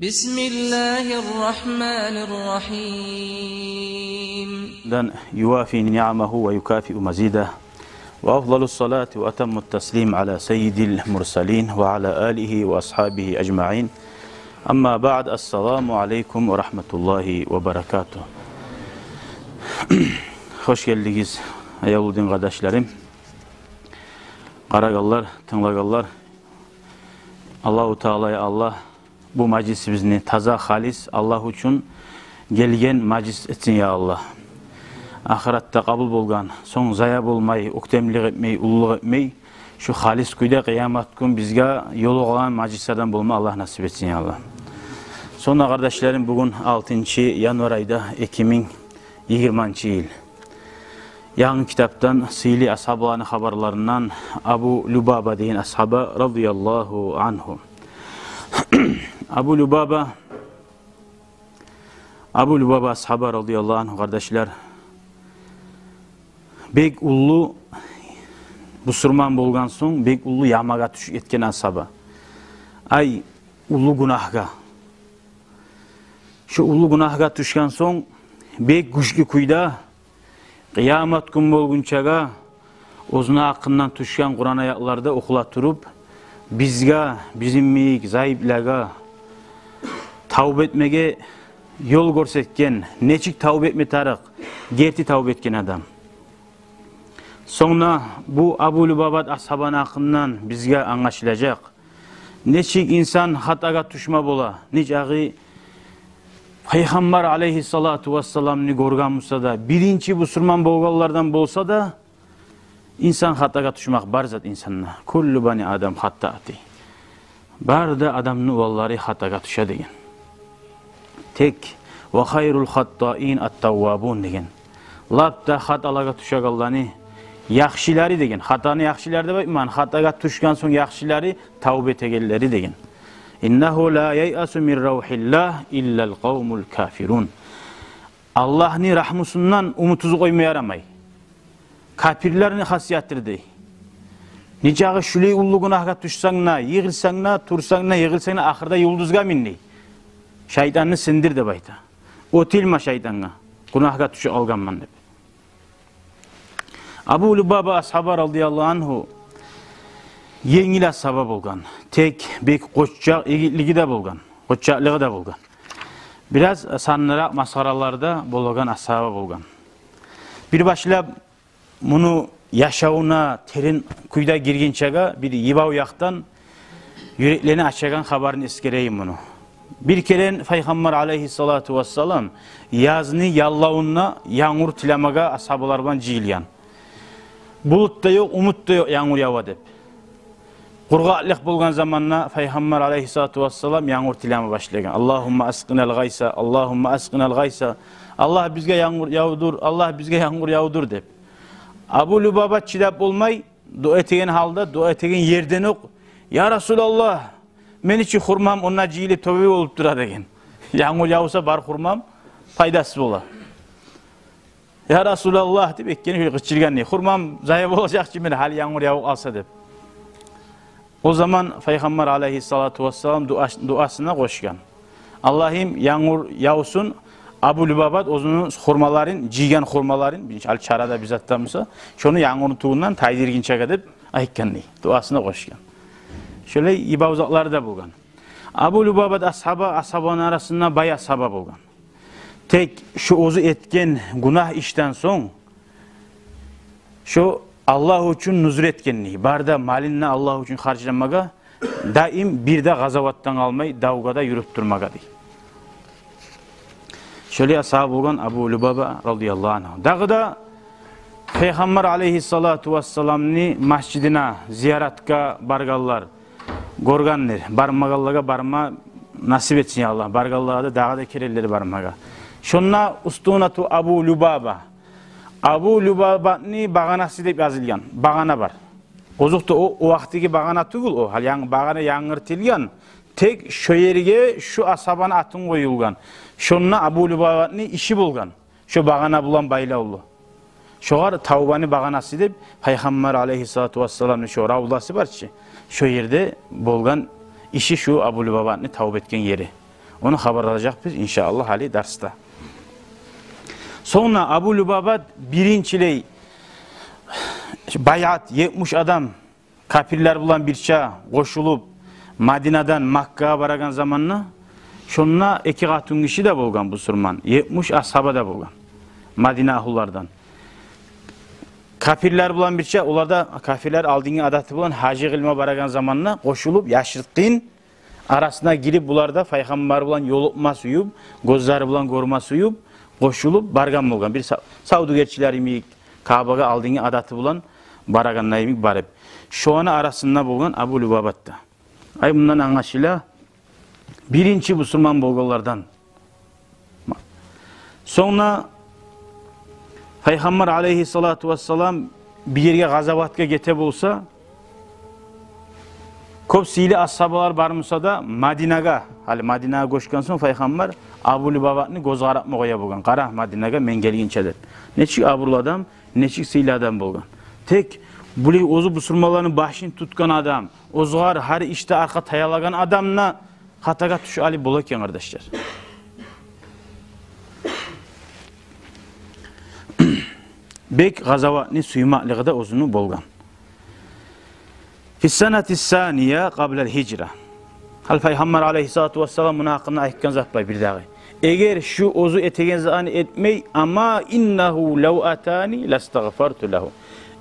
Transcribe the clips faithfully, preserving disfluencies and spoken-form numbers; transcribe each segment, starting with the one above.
بسم الله الرحمن الرحيم. حمدا يوافي نعمه ويكافئ مزيده. وأفضل الصلاة وأتم التسليم على سيد المرسلين وعلى آله وأصحابه أجمعين. أما بعد، السلام عليكم ورحمة الله وبركاته. Хош гелдигиз, аявлу дин къардашларым. Къарагъанлар, тынглагъанлар. Аллагьу Таала, я Аллагь, бу мажлисибизни таза, халис Аллагь учун гелген мажлис этсин, я Аллагь. Ахыратда къабул болгъан, сонг зая болмай, оьктемлик этмей, уллулукъ этмей, шу халис кюйде къыямат гюн бизге ёлугъагъан мажлислерден болма Аллагь насип этсин, я Аллагь. Сонг да, къардашларым, бугюн алтынчы январь айда, эки минг йигирманчы йыл. Янгы китапдан, сыйлы асгьабаланы хабарларындан Абу Лубаба деген асгьаба, радияллагьу ангьу. Абу Лубаба, Абу Лубаба асгьаба, радияллагьу ангьу, къардашлар, бек уллу, бусурман болгъан сонг, бек уллу ямагъа тюшюп гетген асгьаба. Ай, уллу гюнагьгъа. Шу уллу гюнагьгъа тюшген сонг, бек гючлю кюйде, къыямат гюн болгъунчагъа оьзюню гьакъындан тюшген Къуран аятлар да охула туруп, бизге, бизин йимик зайыплагъа, тавба этмеге ёл гёрсетген, нечик тавба этме тарыкъ, герти тавба этген адам. Сонг да бу Абу Лубабат асгьабаны гьакъындан бизге англашылажакъ, нечик инсан хатагъа тюшме бола, нечакъы Пайхаммар алейгьиссалату вассаламны гёрген буса да, биринчи бусурман болгъанлардан болса да, инсан хатагъа тюшмек бар зат инсанда. «Куллу бани Адам хаттаъ» дей. Бары да адамны уланлары хатагъа тюше деген. Тек «ва хайрул хаттаин ат-таввабун» деген. Лап да хаталагъа тюшегенлени яхшылары деген. Хатаны яхшылары деп айтмагъан, хатагъа тюшген сонг яхшылары тавба этегенлери деген. «Иннагьу ла яйъасу мин равгьиллагь иллал къавмул кафирун». Аллагьны рагьмусундан умутсуз къойма ярамай. Капирлени хасиятыдыр дей. Нечакъы шулай уллу гюнагьгъа тюшсенг де, йыгъылсанг да, турсанг да, йыгъылсанг да, ахырда юлдузгъа мин дей. Шайтанны сындыр деп айта. Оьтюлме шайтангъа, гюнагьгъа тюшюп къалгъанман деп. Абу Лубаба асгьаба, радияллагьу ангьу, енгил асгьаба болгъан. Тек бек къоччакъ игитлиги де болгъан, къоччакълыгъы да болгъан. Бираз санлыракъ масхаралар да болагъан асгьаба болгъан. Бир башлап муну яшавуна терен кюйде гиргинчеге бир йибав якъдан юреклени ачагъан хабарын эсгерейим муну. Бир керен Пайхаммар алейгьиссалату вассалам язны яллавунда янгур тилемеге асгьабалар булан жыйылгъан. Булут да ёкъ, умут да ёкъ янгур ява деп. Къургъакълыкъ болгъан заманда Пайхаммар алейгьиссалату вассалам янгур тилеме башлагъан. «Аллагьумма аскъинал гъайса, Аллагьумма аскъинал гъайса». «Аллагь, бизге янгур явдур, Аллагь, бизге янгур явдур», — деп. Абу Лубаба чыдап болмай, дуа этеген гьалда, дуа этеген ерден окъ: «Я Расулаллагь, мени чи хурмам онда жыйылып тёбе болуп тура», — деген. «Янгур явса, бар хурмам пайдасыз бола». «Я Расулаллагь», — деп, эккени шолай къычыргъан дей. «Хурмам зая болажакъ чы мени, гьали янгур явуп къалса», — деп. О заман Пайхаммар алейгьиссалату вассалам дуа-, дуасына къошгъан: «Аллагьым, янгур явсун». Абу Лубабат оьзюню хурмаларын, жыйгъан хурмаларын, бир ал чарада бир затдан буса, шону янгурну тюбюнден тайдыргъынчагъа деп айтгъан дей. Дуасына къошгъан. Шолай йибав затлары да болгъан. Абу Лубабат асгьаба асгьабаны арасында бай асгьаба болгъан. Тек шо оьзю этген гюнагь ишден сонг, шо Аллагь учун нузур этгенни, бары да малын да Аллагь учун харжламагъа, даим бир де къазаватдан къалмай, давгъа да юрюп турмагъа дей. Шолай асгьаба болгъан Абу Лубаба радияллагьу ангьу. Дагъы да Пайхаммар алейгьиссалату вассаламны межитине зияратгъа баргъанлар, гёргендир. Бармагъанлагъа барма насип этсин, я Аллагь. Баргъанлагъа да дагъы да керенлер бармагъа. Шонда «Устунату Абу Лубаба». Абу Лубабатны багъанасы деп язылгъан. Багъана бар. Озокъда, о, о вакътиги багъана тюгюл о. Гьали янгы багъана янгыртылгъан. Тек шо ерге шо асгьабаны атын къоюлгъан. Шонда Абу Лубабатны иши болгъан. Шо багъана булан байлавлу. Шогъар тавбаны багъанасы деп, Пайхаммар алейгьиссалату вассаламны шо равдасы бар чы, шо ерде болгъан иши шу Абу Лубабатны тавба этген ери. Ону хабарлажакъбыз, иншааллагь, гьали дарсда. Сонг да Абу Лубабат биринчилей байат, етмиш адам капирлер булан бирче къошулуп, Мадинадан Маккагъа барагъан заманда, шонда эки къатынгиши де болгъан бусурман, етмиш асгьаба да болгъан Мадина агьлулардан. Капирлер булан бирче, олар да, капирлер алдынгъы адаты булан гьажи къылма барагъан заманда къошулуп, яшыртгъын арасына гирип, булар да пайхаммар булан ёлукъма сююп, гёзлери булан гёрме сююп, къошулуп баргъан болгъан. Бир са-, савдюгерчилер йимик, Каабагъа алдынгъы адаты булан барагъанда йимик барып. Шоланы арасында болгъан Абу Лубабат да. Ай, мундан англашыла, биринчи бусурман болгъанлардан. Сонг да Пайхаммар алейгьиссалату вассалам бир ерге къазаватгъа гете болса, кёп сыйлы асгьабалар бар буса да, Мадинагъа, гьали Мадинагъа гёчген сонг, Пайхаммар Абу Лубабатны гёз къаратма къоя болгъан. «Къара Мадинагъа мен гелгинче», — деп. Нечик абурлу адам, нечик сыйлы адам болгъан. Тек булай оьзю бусурманланы башын тутгъан адам, оьзюгер гьар ишде аркъа таялагъан адам да хатагъа тюшюп алып бола экен, къардашлар. Бек къазаватны сюймеклиги де оьзюню болгъан. Фиссанати ссания къаблал гьижра. Гьали Пайхаммар алейгьиссалату вассалам муну гьакъында айтгъан зат бар бирдагъы. Эгер шу оьзю этеген затны этмей, «Амма иннагьу лав атани ластагъфарту лагьу».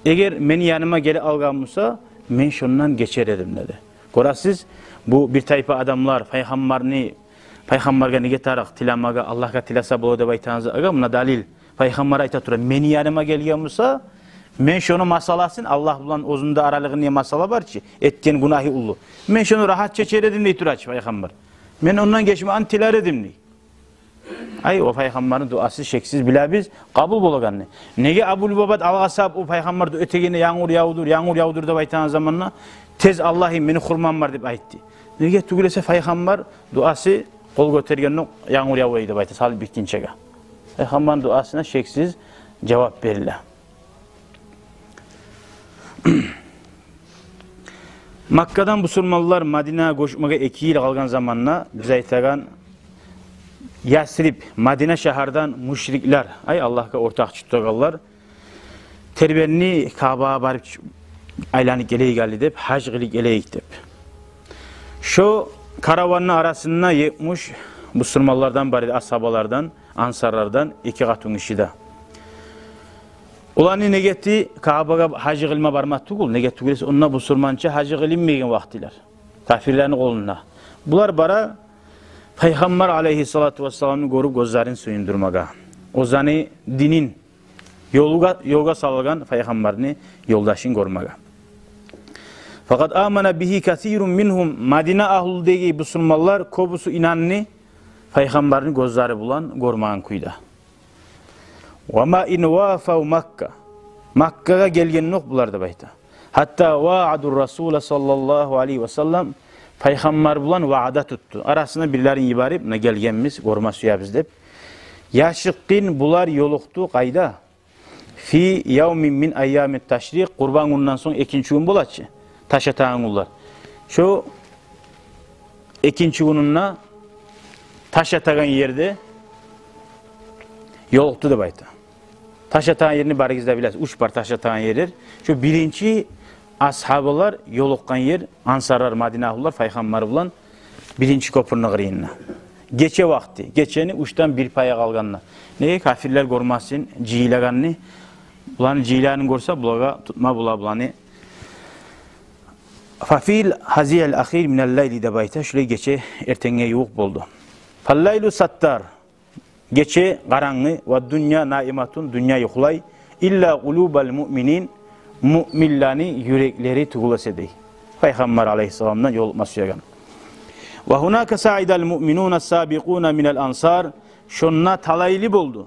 Эгер мени яныма геле алгъан буса, мен шондан гечер эдим, деди. Гёресиз, бу бир тайпа адамлар Пайхаммарны, Пайхаммаргъа неге тарыкъ тилемеге, Аллагьгъа тилесе бола деп айтагъан затгъа муна далил. Пайхаммар айта тура, мени яныма гелген буса, мен шону масъаласын, Аллагь булан оьзюню де аралыгъында масъала бар чы, этген гюнагьы уллу. Мен шону рагьат чечер эдим дей тура чы Пайхаммар. Мен ондан гечмекни тилер эдим дей. Ай, о Пайхаммарны дуасы, шексиз билебиз, къабул болагъанны. Неге Абу Лубабат алгъасап, о Пайхаммар дуа этегенде янгур явдур, янгур явдур деп айтагъан заманда, тез «Аллагьым, мени хурмам бар» деп айтды. Неге тюгюл эсе Пайхаммар дуасы къол гётергендокъ янгур явай деп айта, салып битгинчеге. Пайхаммарны дуасына шексиз жавап бериле. Маккадан бусурманлар Мадинагъа гёчмеге эки йыл къалгъан заманда, биз айтагъан Ясриб, Мадина шагьардан мушриклер, ай, Аллагьгъа ортакъчы тутагъанлар, тербенди Каабагъа барып айланып гелейик гьали деп, гьаж къылып гелейик деп. Шо караванны арасында етмиш бусурманлардан бар эди, асгьабалардан, ансарлардан эки къатынгиши де. Оланы негети Каабагъа гьаж къылма барма тюгюл, неге тюгюл эсе онда бусурманча гьаж къылынмайгъан вакътилер, капирлени къолунда. Булар бара Пайхаммар алейгьиссалату вассаламны гёрюп гёзлерин сююндюрмеге, оьзлени динин ёлгъа, ёлгъа салгъан Пайхаммарны ёлдашын гёрмеге. Факъад амана бигьи касирун мингьум, Мадина агьлудагъы бусурманлар кёбюсю инанды Пайхаммарны гёзлери булан гёрмеген кюйде. Ва ма ин вафав Макка, Маккагъа гелгендокъ булар деп айта. Гьатта ваадур Расула саллаллагьу алайгьи ва саллам, Пайхаммар булан ваъда тутду. Арасына бирлерин йиберип, муна гелгенбиз, гёрме сюебиз деп. Яшыртгъын булар ёлукъду къайда? Фи явмин мин айямит ташрикъ, Къурбан гюнден сонг экинчи гюн бола чы, таш атагъан гюнлер. Шо экинчи гюнюнде таш атагъан ерде ёлукъду деп айта. Таш атагъан ерни барыгъыз да билесиз, уьч бар таш атагъан ерлер. Шо биринчи асгьабалар ёлукъгъан ер, ансарлар, Мадина агьлулар Пайхаммар булан биринчи кёпюрню къырыйында. Гече вакъти, гечени уьчден бир пайы къалгъанда. Неге, капирлер гёрмесин жыйылагъанны, буланы жыйылагъанын гёрсе, булагъа тутма бола буланы. Фа фил гьазиъил ахир минал лайли деп айта, шулай гече эртенге ювукъ болду. Фал лайлу саттар, гече къарангы, ва дунья наиматун, дюнья юхлай, илла къулубал муъминин, муъминлени юреклери тюгюл эсе дей. Пайхаммар алайгьиссаламдан ёлукъма сюеген. Ва гьунака саъидал муъминуна сабикъуна минал ансар, шонда талайлы болду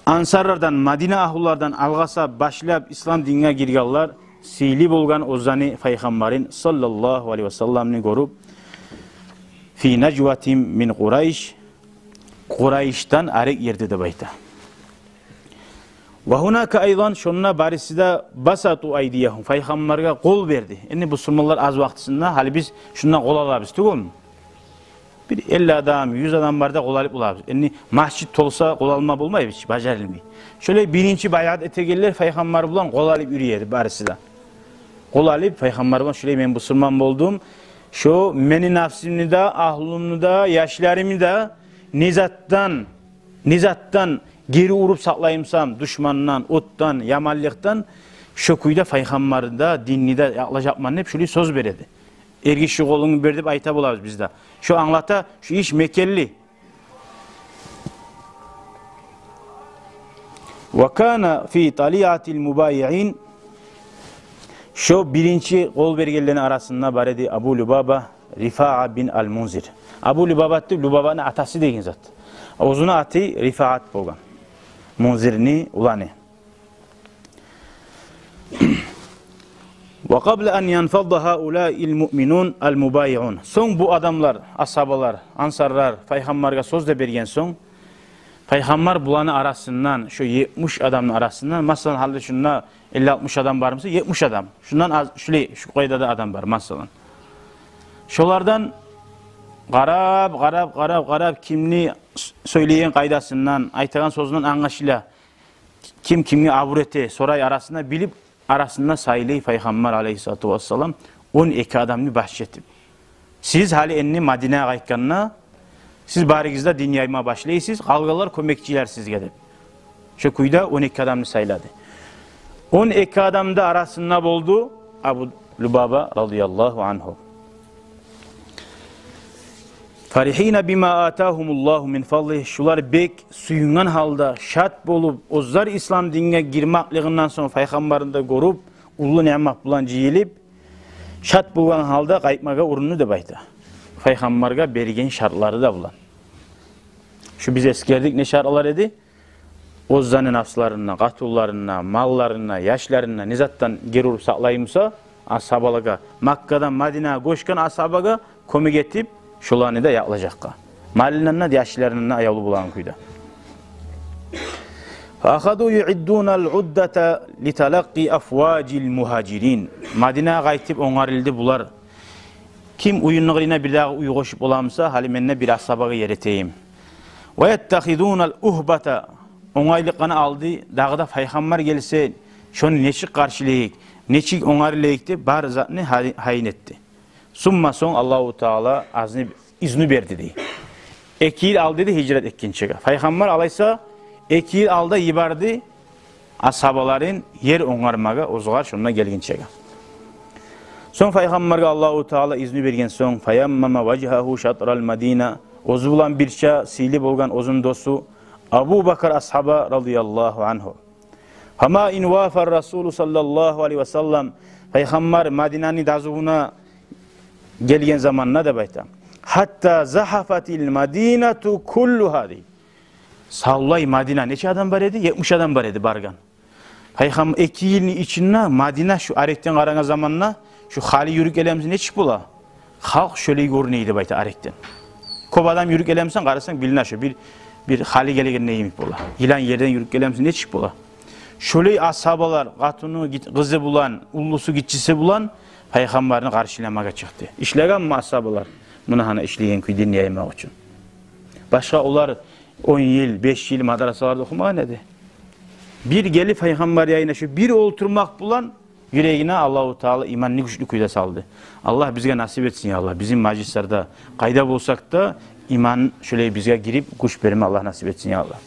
ансарлардан, Мадина агьлулардан алгъасап, башлап ислам динге гиргенлер, сыйлы болгъан оьзлени Пайхаммарын саллаллагьу алайгьи ва салламны гёрюп, фи нажватин мин Къурайш, Къурайшдан арек ерде деп айта. Ва гьунака айдан, шонда барысы да басату айдиягьум, Пайхаммаргъа къол берди. Энни бусурманлар аз вакътисинде, гьали биз шундан къол алабыз тюгюлмю? Бир элли адам, юз адам барда къол алып болабыз. Энни межит толса къол алма болмай, гьеч бажарылмай. Шолай биринчи байъат этегенлер пайхаммар булан къол алып юрюй эди барысы да. Къол алып пайхаммар булан: «Шолай мен бусурман болдум. Шо мени напсымны да, агьлюмню да, яшларымны да не затдан, не затдан гери уруп сакълайымсам, душмандан, отдан, яманлыкъдан, шо кюйде пайхаммарны да, динни де якълажакъман», — деп шолай сёз береди. «Эргиши къолунгну бер», — деп айта болабыз биз де. Шо англата, шо иш мекенли. «Ва кана фи талиатил мубайиин». Шо биринчи къол бергенлени арасында бар эди Абу Лубаба, Рифаа бин ал-Мунзир. Абу Лубабат деп Лубабаны атасы деген зат. Оьзюню аты Рифаат болгъан. Мунзирни уланы. «Ва къабла ан янфадда гьаулаил муъминун ал-мубайиун». Сонг бу адамлар, асгьабалар, ансарлар пайхаммаргъа сёз де берген сонг, пайхаммар буланы арасындан, шо етмиш адамны арасындан, масала, гьали шунда элли-алтмыш адам бар буса, етмиш адам, шундан аз, шулай, шу къайдада адам бар, масала. Шолардан къарап, къарап, къарап, къарап, кимни с-, сёйлейген къайдасындан, айтагъан сёзюнден англашыла. Ким кимге абур эте, сорай арасында билип, арасында сайлай пайхаммар алайгьиссалату вассалам он эки адамны башчы этип. «Сиз гьали энни Мадинагъа къайтгъанда, сиз барыгъыз да дин яйма башлайсыз, къалгъанлар кёмекчилер сизге», — деп. Шо кюйде он эки адамны сайлады. Он эки адамны арасында болду Абу Лубаба радияллагьу ангьу. «Фарихина бима атагьумуллагьу мин фадлигь». Шулар бек сююнген гьалда, шат болуп, оьзлер ислам динге гирмеклигинден сонг, пайхаммарны да гёрюп, уллу ниъмат булан жыйылып, шат болгъан гьалда къайтмагъа урунду деп айта. Пайхаммаргъа берген шартлары да булан. Шу биз эсгердик, не шартлар эди? Оьзлени напсларын да, къатынларын да, малларын да, яшларын да не затдан гери уруп сакълаймуса, асгьабалагъа, Маккадан Мадинагъа гёчген асгьабагъа кёмек этип, шоланы да якълажакъгъа. Малындан да, яшларындан да аявлу болагъан кюйде. «Фа ахазу юиддунал уддата литалакъкъи афважил мугьажирин». Мадинагъа къайтып онгарылды булар. Ким уьюню къырыйына бирдагъы уьй къошуп боламуса, гьали мен де бир асгьабагъа ер этейим. «Ва яттахизунал угьбата». Онгайлыкъланы алды, дагъы да пайхаммар гелсе, шону нечик къаршылайыкъ, нечик онгарылайыкъ деп, бары затны гьай-, гьайын этди. Сумма, сонг Аллагьу Таала азны, изну берди дей. Эки йыл алды дей гьижрат этгинчеге. Пайхаммар алайса, эки йыл алда йиберди асгьабаларын ер онгармагъа, оьзгер шонда гелгинчеге. Сонг пайхаммаргъа Аллагьу Таала изну берген сонг, «фаяммама важгьагьу шатрал Мадина», оьзю булан бирче сыйлы болгъан оьзюню досу Абу Бакр асгьаба радияллагьу ангьу. «Фама ин вафар Расулу саллаллагьу алайгьи ва саллам», пайхаммар Мадинаны дазувуна гелген заманда деп айта, «гьатта загьафатил Мадинату куллугьа», дей. Савлай Мадина, нече адам бар эди? Етмиш адам бар эди баргъан. Пайхам-, эки йылны ичинде Мадина, шу арекден къарагъан заманда, шу гьали юрюп гелемисе нечик бола? Халкъ шолай гёрюне эди деп айта арекден. Кёп адам юрюп гелемисе, къарасанг, билине шу бир, бир гьали гелегенде йимик бола. Йылан ерден юрюп гелемисе нечик бола? Шолай асгьабалар, къатыны, гит-, къызы булан, уллусу, гиччиси булан пайхаммарны къаршыламагъа чыкъды. Ишлегенми асгьабалар? Муна гьана ишлеген кюйде яймакъ учун. Башгъа олар он йыл, беш йыл мадрасаларда охумагъан эди. Бир гелип пайхаммар янына шу бир олтурмакъ булан юрегине Аллагьу Таала иманны гючлю кюйде салды. Аллагь бизге насип этсин, я Аллагь. Бизин мажлислерде къайда болсакъ да, иман шолай бизге гирип, гюч берме Аллагь насип этсин, я Аллагь.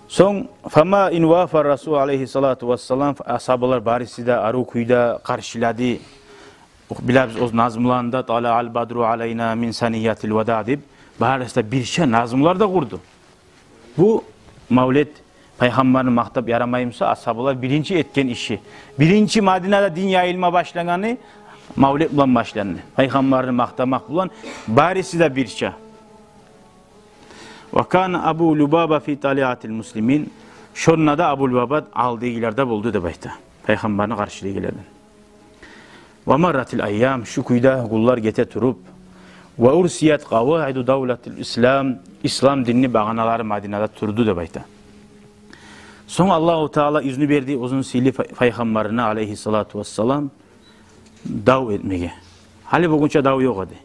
Сонг, «фама ин вафар Расул алайгьиссалату вассалам», асгьабалар барысы да арив кюйде къаршылады. Билебиз, оьз назмуларында «Талаал бадру алайна мин саниятил вада» деп, барысы да бирче назмулар да къурду. Бу мавлет, пайхаммарны макътап ярамаймуса, асгьабалар биринчи этген иши. Биринчи Мадинада дин яйылма башлагъаны мавлет булан башланды. Пайхаммарны макътамакъ булан барысы да бирче. «Ва кана Абу Лубаба фи талиатил муслимин». Шонда да Абу Лубабат алдагъыларда болду деп айта. Пайхаммарны къаршылайгъанлардан. «Ва марратил айям», шу кюйде гюнлер гете туруп, «ва урсият къаваиду давлатил ислам», ислам динни багъаналары Мадинада турду деп айта. Сонг Аллагьу Таала изну берди оьзюню сыйлы пай-, пайхаммарына, алайгьиссалату вассалам, дав этмеге. Гьали болгъунча дав ёкъ эди.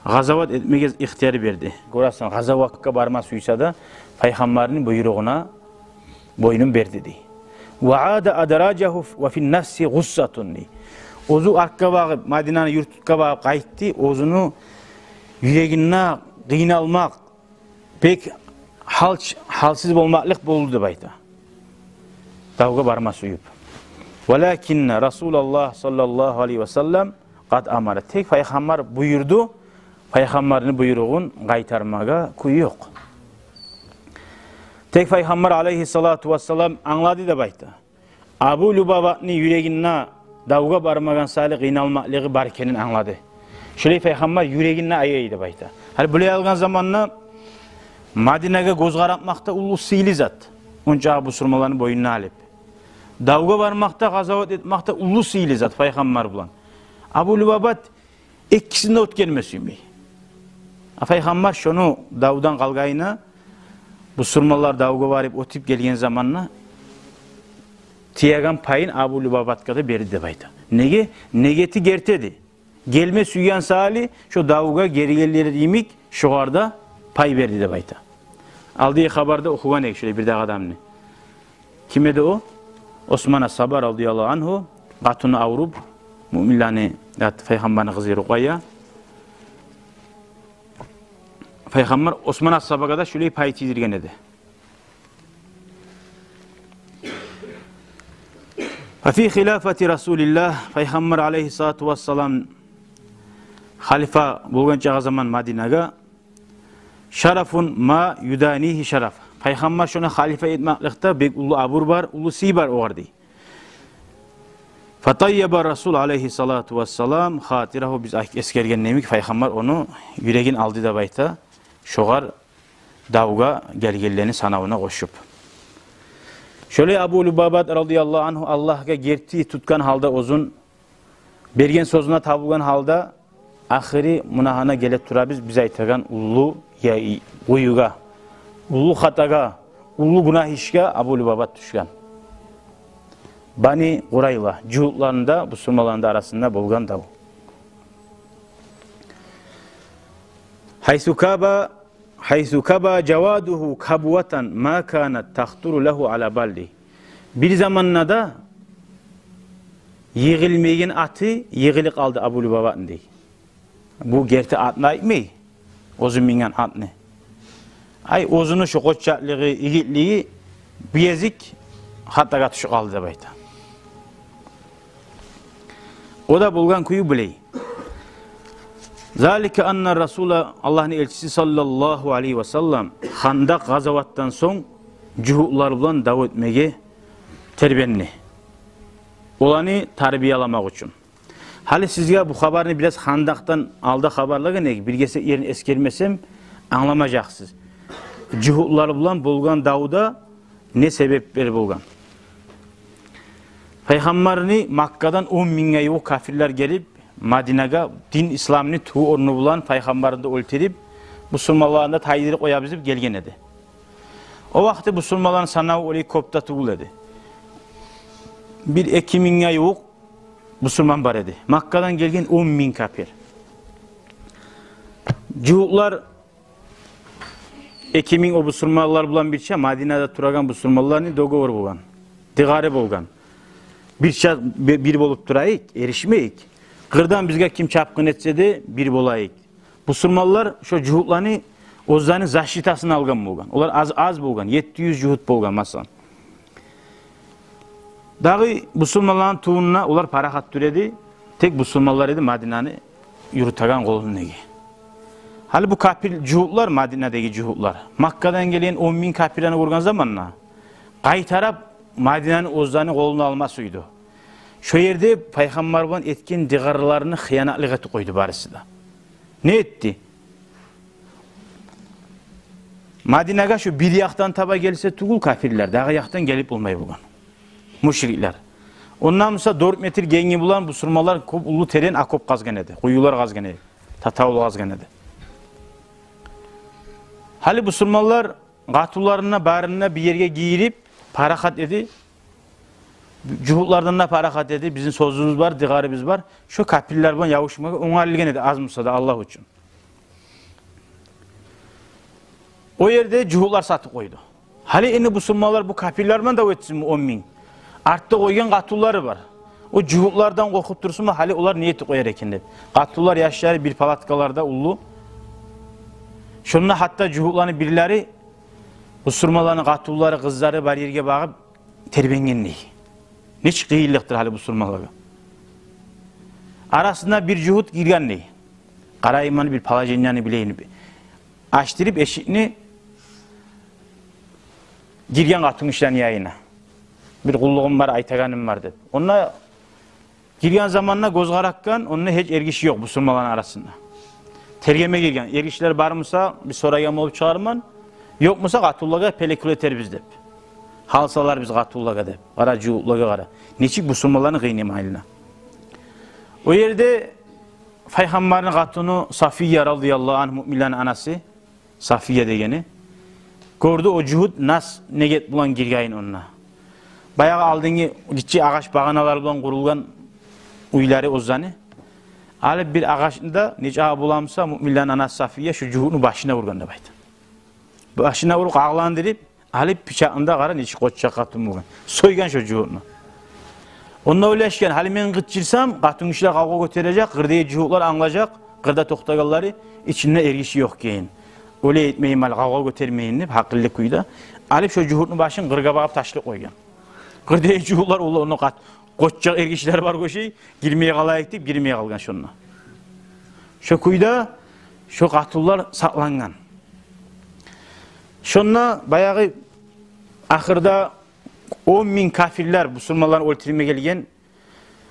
къазават этмеге ихтияр берди. Гёресен, къазаватгъа барма сюйсе де, пайхаммарны буйругъуна бойнун берди дей. «Ва ада адражагьу ва фи нафси гъуссатун» дей. Оьзю артгъа багъып, Мадинаны юртгъа багъып къайтды, оьзюню юрегинде къыйналмакъ, бек гьал-, гьалсыз болмакълыкъ болду деп айта. Давгъа барма сююп. «Валакинна Расулаллагь саллаллагьу алайгьи ва саллам къад амара». Тек пайхаммар буюрду, пайхаммарны буйругъун къайтармагъа кюй ёкъ. Тек пайхаммар алайгьиссалату вассалам англады деп айта. Абу Лубабатны юрегинде давгъа бармагъа сали къыйналмакълыгъы бар экенин англады. Шолай пайхаммар юрегинде аяй деп айта. Гьали булай алгъан заманда Мадинагъа гёз къаратмакъда уллу сыйлы зат. Онча бусурманланы бойнуна алып, давгъа бармакъда, къазават этмекде уллу сыйлы зат пайхаммар булан. Абу Лубабат экисин де оьтгерме сюймей. А пайхаммар шону давдан къалгъанына, бусурманлар давгъа барып оьтюп гелген заманда, тиеген пайын Абу Лубабатгъа да берди деп айта. Неге? Негети герти эди. Гелме сюйген сали, шо давгъа гелгенлери йимик, шогъар да пай берди деп айта. Алдагъы хабарда охугъан эдик шолай бир дагъы адамны. Ким эди о? Осман асгьаба радияллагьу ангьу, къатыны авруп, муъминлени, ят, пайхаммарны къызы Рукъайя. Пайхаммар Осман асгьабагъа да шолай пай тийдирген эди. Ва фи хилафати Расулиллагь, пайхаммар алайгьиссалату вассалам халифа болгъан чагъы заман Мадинагъа, шарафун ма юданигьи шараф. Пайхаммар шону халифа этмекликде бек уллу абур бар, уллу сый бар огъар дей. Фатайяба Расул алайгьиссалату вассалам хатирагьу, биз эсгерген йимик, пайхаммар ону юрегин алды деп айта, шогъар давгъа гелгенлени санавуна къошуп. Шолай Абу Лубабат радияллагьу ангьу Аллагьгъа герти тутгъан гьалда оьзюн, берген сёзюне табулгъан гьалда, ахыры муна гьана геле турабыз биз айтагъан уллу я-, къуюгъа, уллу хатагъа, уллу гюнагь ишге Абу Лубабат тюшген. Бани Къурайза, жугьутланы да, бусурманланы да арасында болгъан дав. Гьайсу каба, гьайсу каба жавадугьу кабватан ма канат тахтуру лагьу ала бал дей. Бир заманда да йыгъылмайгъан аты йыгъылып къалды Абу Лубабатны дей. Бу герти атны айтмай, оьзю минген атны. Ай, оьзюню шо къоччакълыгъы, игитлиги бу гезик хатагъа тюшюп къалды деп айта. О да болгъан кюю булай. Залика анна Расула, Аллагьны элчиси саллаллагьу алайгьи ва саллам, Хандакъ къазаватдан сонг жугьутлар булан дав этмеге тербенди. Оланы тарбияламакъ учун. Гьали сизге бу хабарны бираз Хандакъдан алда хабарлагъан эдик, бир гесек ерин эсгермесем, англамажакъсыз. Жугьутлар булан болгъан давда не себеплер болгъан? Пайхаммарны Маккадан он мингге ювукъ капирлер гелип, Мадинагъа дин исламны туву орну булан пайхаммарны да оьлтюрюп, бусурманланы да тайдырып къоябыз деп гелген эди. О вакъти бусурманланы санаву олай кёп де тюгюл эди. Бир-эки мингге ювукъ бусурман бар эди. Маккадан гелген он минг капир. Жугьутлар эки минг о бусурманлар булан бирче Мадинада турагъан бусурманланы договор болгъан, дыгъары болгъан. Бирче би-, бир болуп турайыкъ, эришмейик. Къырдан бизге ким чапгъын этсе де, бир болайыкъ. Бусурманлар шо жугьутланы оьзлени защитасына алгъан болгъан. Олар аз, аз болгъан, етти юз жугьут болгъан, масала. Дагъы бусурманланы тувунда олар парахат тюр эди, тек бусурманлар эди Мадинаны юрютеген къолундагъы. Гьали бу капир жугьутлар, Мадинадагъы жугьутлар, Маккадан гелген он минг капирлени гёрген заманда, къайтарып Мадинаны оьзлени къолуна алма сюйдю. Шо ерде пайхаммар булан этген дыгъарларына хыянатлыкъ этип къойду барысы да. Не этди? Мадинагъа шо бир якъдан таба гелсе тюгюл капирлер, дагъы якъдан гелип болмай болгъан мушриклер. Ондан буса дёрт метр генги булан бусурманлар кёп уллу терен окоп къазгъан эди, къуюлар къазгъан эди, татавул къазгъан эди. Гьали бусурманлар къатынларын да, барын да бир ерге гийирип, парахат эди. Жугьутлардан да парахат эди. Бизин сёзюбюз бар, дыгъарыбыз бар. Шо капирлер булан ябушмагъа онгарылгъан эди, аз буса да, Аллагь учун. О ерде жугьутлар сатып къойду. Гьали энни бусурманлар бу капирлер булан дав этсинми он минг? Артда къойгъан къатунлары бар. О жугьутлардан къоркъуп турсунму, гьали олар не этип къояр экен деп. Къатунлар, яшлары бир палаткаларда уллу. Шонда гьатта жугьутланы бирлери бусурманланы къатунлары, къызлары бар ерге багъып тербенген дей. Нечик къыйынлыкъдыр гьали бусурманлагъа. Арасына бир жугьут гирген дей. Къарайым, муну бир положенияны билейим деп. Ачдырып эшикни, гирген къатынгишилени янына. Бир къуллугъум бар, айтагъаным бар деп. Онда гирген заманда гёз къаракъгъан, онда гьеч эргиши ёкъ бусурманланы арасында. Тергеме гирген. Эргишилер бар буса, биз сорайгъан болуп чыгъарман. Ёкъ буса, къатунлагъа пелекюл этербиз деп. Гьал саларбыз къатунлагъа деп. Къара, жугьутлагъа къара. Нечик бусурманланы къыйнай гьалына. О ерде Пайхаммарны къатыны Сафия радияллагьу ангьа, муъминлени анасы, Сафия дегени, гёрдю о жугьут нас негет булан гиргенин онда. Баягъы алдынгы гиччи агъач багъаналар булан къурулгъан уьйлери оьзлени. Алып бир агъачны да, нечакъы боламыса, муъминлени анасы Сафия шо жугьутну башына ургъан деп айта. Башына уруп, къагъыландырып, алып бичакъны да, къара, нечик къоччакъ къатын болгъан. Сойгъан шо жугьутну. Онда ойлашгъан: гьали мен къычырсам, къатынгишилер къавгъа гётережек, къырдагъы жугьутлар англажакъ, къырда токътагъанлары, ичинде эргиши ёкъ экенин. Олай этмейим, гьали къавгъа гётермейим деп, гьакъыллы кюйде. Алып шо жугьутну башын къыргъа багъып ташлап къойгъан. Къырдагъы жугьутлар, олар ону къат-, къоччакъ эргишилер бар гёрюп, гирмей къалайыкъ деп, гирмей къалгъан шонда. Шо кюйде шо къатунлар сакълангъан. Шонда баягъы ахырда он минг капирлер бусурманланы оьлтюрме гелген.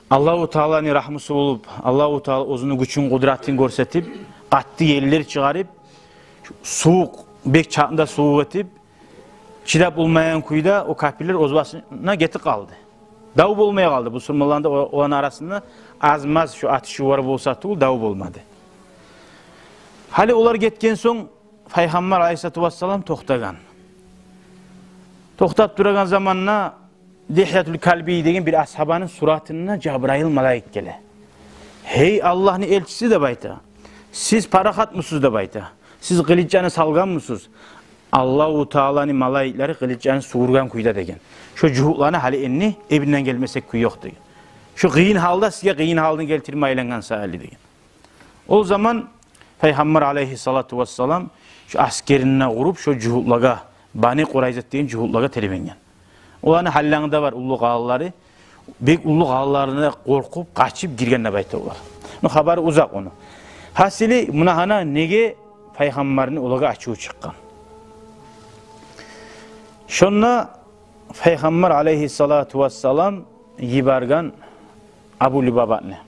Аллагьу Тааланы рагьмусу болуп, Аллагьу Таала оьзюню гючюн, къудратын гёрсетип, къатты еллер чыгъарып, сувукъ бек чатында сувукъ этип, чыдап болмайгъан кюйде о капирлер оьз башына гетип къалды. Дав болмай къалды. Бусурманланы да, о-, оланы арасында аз-маз шо атышывлар болса тюгюл, дав болмады. Гьали олар гетген сонг, Пайхаммар алайгьиссалату вассалам токътагъан. Токътап турагъан заманда Дигьятул Калби деген бир асгьабаны суратында Жабрайыл малайик геле. «Гьей, Аллагьны элчиси, – деп айта, – сиз парахатмысыз? – деп айта. – Сиз къылычны салгъанмысыз? Аллагьу Тааланы малайиклери къылычны сувургъан кюйде», – деген. «Шо жугьутланы гьали энни эбинден гелмесек кюй ёкъ», – деген. «Шо къыйын гьалда сизге къыйын гьалны гелтирме айлангъан саялы», – деген. Ол заман Пайхаммар алайгьиссалату вассалам шо асгерин де къуруп, шо жугьутлагъа, Бани Къурайзат деген жугьутлагъа тербенген. Оланы гьалларында бар уллу къалалары, бек уллу къалаларына къоркъуп, къачып гирген деп айта олар. Ну, хабары узакъ ону. Гьасили, муна гьана неге Пайхаммарны олагъа ачуву чыкъгъан. Шонда Пайхаммар алайгьиссалату вассалам йиберген Абу Лубабатны.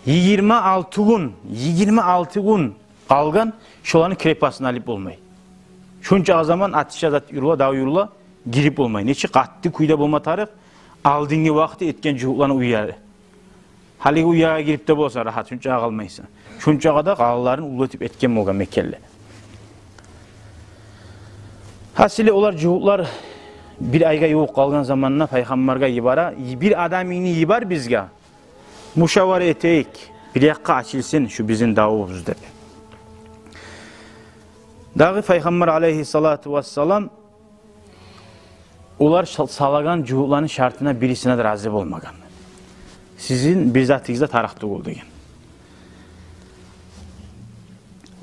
Йигирма алты гюн, йигирма алты гюн къалгъан, шоланы крепостун алып болмай. Шунча заман атыша зат юрюле, дав юрюле, гирип болмай. Нечик къатты кюйде болма тарыкъ, алдынгы вакъти этген жугьутланы уьйлери. Гьалиги уьйге гирип де болса рагьат, шунча къалмайсан. Шунча да къалаларын уллу этип этген болгъан мекенлер. Гьасили, олар, жугьутлар, бир айгъа ювукъ къалгъан заманда Пайхаммаргъа йибере: «Бир адамынгны йибер бизге, мушавара этейик, бир якъгъа ачылсын шу бизин давубуз», – деп. Дагъы Пайхаммар алайгьиссалату вассалам олар шал-, салагъан жугьутланы шартына бирисине де рази болмагъан. «Сизин бир затыгъыз да тарыкъ тюгюл», – деген.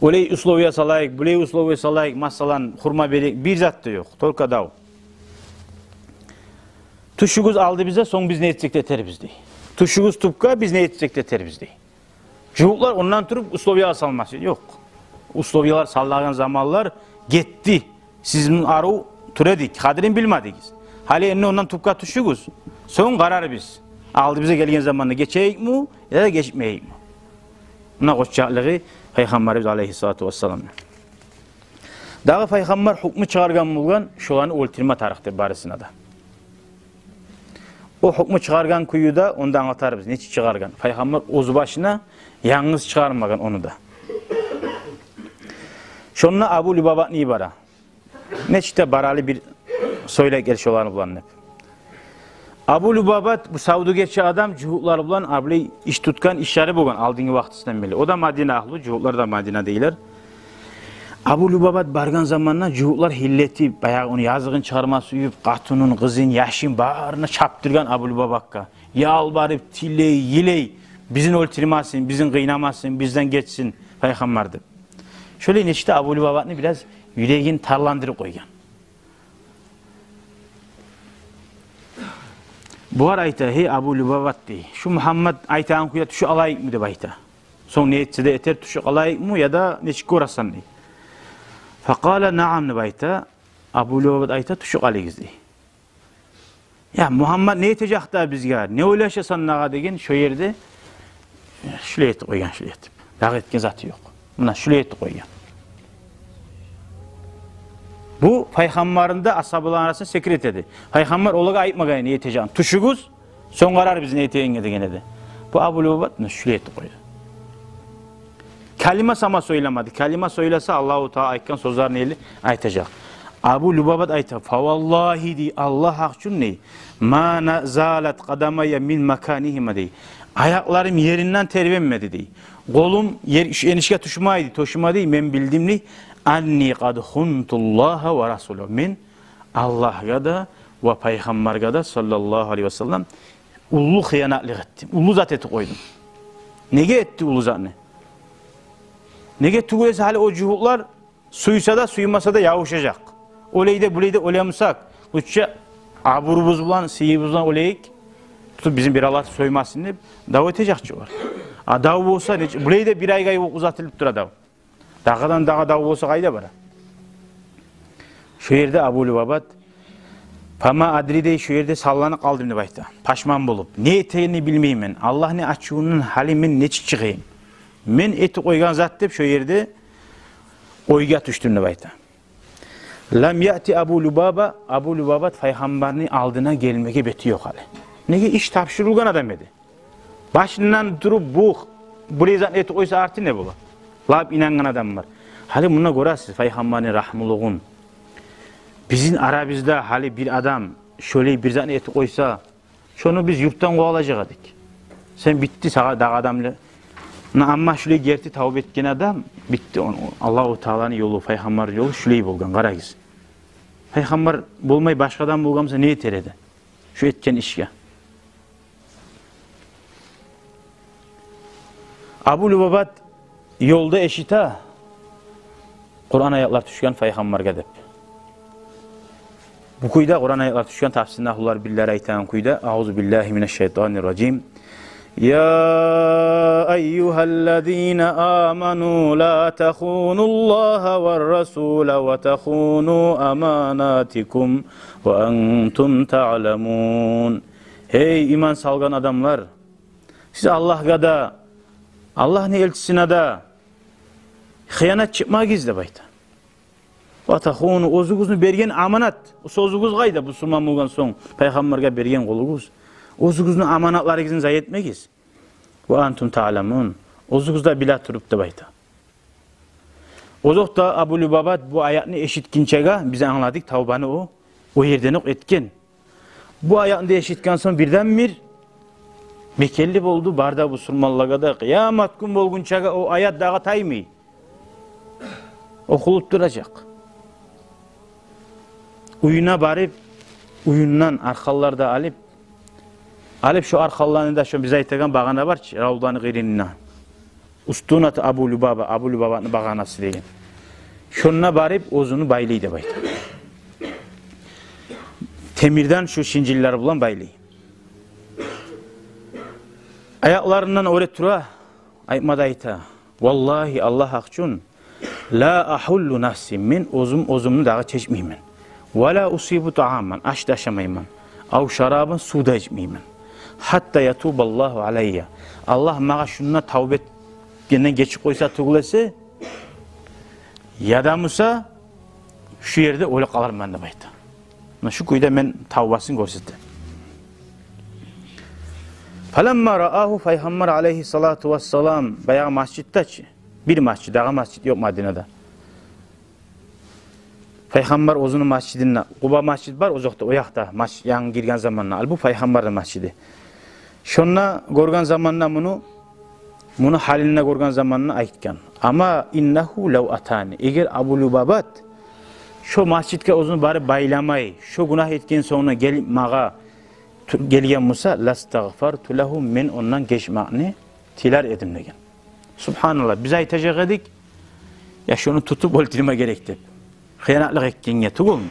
«Олай условия салайыкъ, булай условия салайыкъ, масала, хурма берейик», – бир зат да ёкъ, только дав. «Тюшюгюз алдыбызгъа, сонг биз не этсек де этербиз», – дей. «Тюшюгюз тюпге, биз не этсек де этербиз», – дей. Жугьутлар ондан туруп условия салмасы ёкъ. Условиялар салагъан заманлар гетди. Сизин арив тура эдик, къадирин билмедигиз. Гьали энни ондан тюпге тюшюгюз. Сонг къарарбыз, алдыбызгъа гелген заманда гечейикми яда гечмейикми. Муна къоччакълыгъы Пайхаммарыбыз алайгьиссалату вассаламны. Дагъы Пайхаммар гьукму чыгъаргъан болгъан, шоланы оьлтюрме тарыкъ деп барысына да. О гьукму чыгъаргъан кюйню де онда англатарбыз, нечик чыгъаргъан. Пайхаммар оьз башына янгыз чыгъармагъан ону да. Шонда Абу Лубабатны йибере. «Нечик де баралы, бир сёйлей гел шолар булан», – деп. Абу Лубабат бу савдюгерчи адам, жугьутлар булан абулай иш тутгъан, ишлери болгъан алдынгы вакътисинден берли. О да Мадина агьлю, жугьутлар да Мадинадагъылар. Абу Лубабат баргъан заманда жугьутлар гьиллетип, баягъы ону языгъын чыгъарма сююп, къатынын, къызын, яшын, барын да чапдыргъан Абу Лубабатгъа. Ялбарып, тилей, йылай: «Бизин оьлтюрмесин, бизин къыйнамасын, бизден гечсин Пайхаммар», – деп. Шолай нечик де Абу Лубабатны бираз юрегин тарландырып къойгъан. Булар айта: «Гьей, Абу Лубабат, – дей, – шу Мугьаммат айтагъан кюйде тюшюп къалайыкъмы?» – деп айта. «Сонг не этсе де этер, тюшюп къалайыкъмы, яда нечик гёресен?» – дей. «Факъала: наам», – деп айта. Абу Лубабат айта: «Тюшюп къалыгъыз», – дей. «Я, Мугьаммат не этежек дагъы бизге? Не ойлашасан дагъы?» – деген, шо ерде шулай этип къойгъан, шулай этип. Дагъы этген заты ёкъ. Муна шулай этип къойгъан. Бу Пайхаммарны да, асгьабаланы арасында секрет эди. Пайхаммар олагъа айтмагъан эди не этежегин. «Тюшюгюз, сонг къарарбыз не этегенге», – деген эди. Бу Абу Лубабат муна шулай этип къойду. Калима сама сёйлемеди. Калима сёйлесе, Аллагьу Таала айтгъан сёзлени эли айтажакъ. Абу Лубабат айта: «Фаваллагьи, – дей, – Аллагь гьакъ учун, – дей, – ма на-, залат къадамайя мин маканигьима, – дей. – Аякъларым еринден тербенмеди, – дей. – Къолум ер, шу энишге тюшмейди, тёшмеди. Мен билдим, – дей, – анни къад хунтуллагьа ва расулагьу. Мен Аллагьгъа да ва Пайхаммаргъа да, саллаллагьу алайгьи ва саллам, уллу хыянатлыкъ этдим, уллу зат этип къойдум». Неге этди уллу затны? Неге тюгюл эсе, гьали о жугьутлар сюйсе де, сюймесе де ябушажакъ. Олай да, булай да, олай бусакъ, лучше абурубуз булан, сыйыбыз булан олайыкъ, тутуп бизин бир Аллагь сюймесин деп дав этежек чи олар. А дав болса, нече, булай да бир айгъа ювукъ узатылып тура дав. Дагъыдан дагъы дав болса, къайда бара? Шо ерде Абу Лубабат: «Фама адри, – дей, – шо ерде салланып къалдым, – деп айта, – пашман болуп. Не этегенни билмеймен. Аллагьны ачувундан гьали мен нечик чыгъайым? Мен этип къойгъан зат», – деп, шо ерде ойгъа тюшдюм, – деп айта. «Лам яъти Абу Лубаба, Абу Лубабат Пайхаммарны алдына гелмеге бети ёкъ гьали. Неге, иш тапшурулгъан адам эди. Башындан туруп бу, булай затны этип къойса, арты не бола? Лап инангъан адамлар. Гьали мунда гёресиз Пайхаммарны рагьмулугъун. Бизин арабызда гьали бир адам шолай бир затны этип къойса, шону биз юртдан къувалажакъ эдик. Сен битди, сагъа дагъы адамлы. Муна, амма шулай герти тавба этген адам битди, он-, Аллагьу Тааланы ёлу, Пайхаммарны ёлу шулай болгъан, къарагъыз. Пайхаммар болмай, башгъа адам болгъан буса, не этер эди шу этген ишге?» Абу Лубабат ёлда эшите Къуран аятлар тюшген Пайхаммаргъа деп. Бу кюйде Къуран аятлар тюшген, тафсирни агьлулар билер айтагъан кюйде: «Аузу биллагьи минаш-шайтанир-ражим. Я айюгьаллазина аману ла тахунуллагьа вар-расула ва тахуну аманатикум ва антум таъламун». Гьей, иман салгъан адамлар, сиз Аллагьгъа да, Аллагьны элчисине де хыянат чыкъмагъыз, – деп айта. «Ва тахуну», оьзюгюзню берген аманат, сёзюгюз къайда, бусурман болгъан сонг Пайхаммаргъа берген къолугъуз, оьзюгюзню аманатларыгъызны зая этмегиз. «Ва антум таъламун», оьзюгюз де биле туруп, – деп айта. Озокъда, Абу Лубабат бу аятны эшитгинчеге, биз англадыкъ, тавбаны о, о ерден окъ этген. Бу аятны да эшитген сонг, бирден-бир мекенли болду, бары да бусурманлагъа да, къыямат гюн болгъунчагъа о аят дагъы таймай, охулуп туражакъ. Уьюне барып, уьюнден арканлар да алып, алып, шо арканланы да, шо биз айтагъан багъана бар чы, Равданы къырыйында, Устунат Абу Лубаба, Абу Лубабаны багъанасы деген. Шонда барып, оьзюню байлай деп айта. Темирден шо шинжиллер булан байлай. Аякъларындан оьре тура, айтма да айта: «Валлагьи, Аллагь гьакъ учун, ла ахуллу нафси, мен оьзюм оьзюмню дагъы чечмеймен. Ва ла усибу тааман, аш да ашамайман. Ав шарабан, сув да ичмеймен. Хатта ятубаллагьу алайя. Аллагь магъа шунда тавба этгенден гечип къойса тюгюл эсе, яда буса шу ерде оьлюп къаларман», – деп айта. Муна шу кюйде мен тавбасын гёрсете. Фаламма раагьу, Пайхаммар алайгьиссалату вассалам баягъы масжидде чи, бир масжид, дагъы масжид ёкъ Мадинада. Пайхаммар оьзюню масжидинде, Къуба масжид бар, озокъда, о якъда, масж-, янгы гирген заманда, ал бу Пайхаммарны масжиди. Шонда гёрген заманда муну, Муну гьалын да гёрген заманда айтгъан: «Амма иннагьу лав атани». Эгер Абу Лубабат шо межитге оьзюн барып байламай, шо гюнагь этген сонг да гелип магъа ту-, гелген буса, «ластагъфарту лагьу», мен ондан гечмекни тилер эдим деген. Субгьаналлагь, биз айтажакъ эдик, я шону тутуп оьлтюрме герек деп. Хыянатлыкъ этгенге тюгюлмю?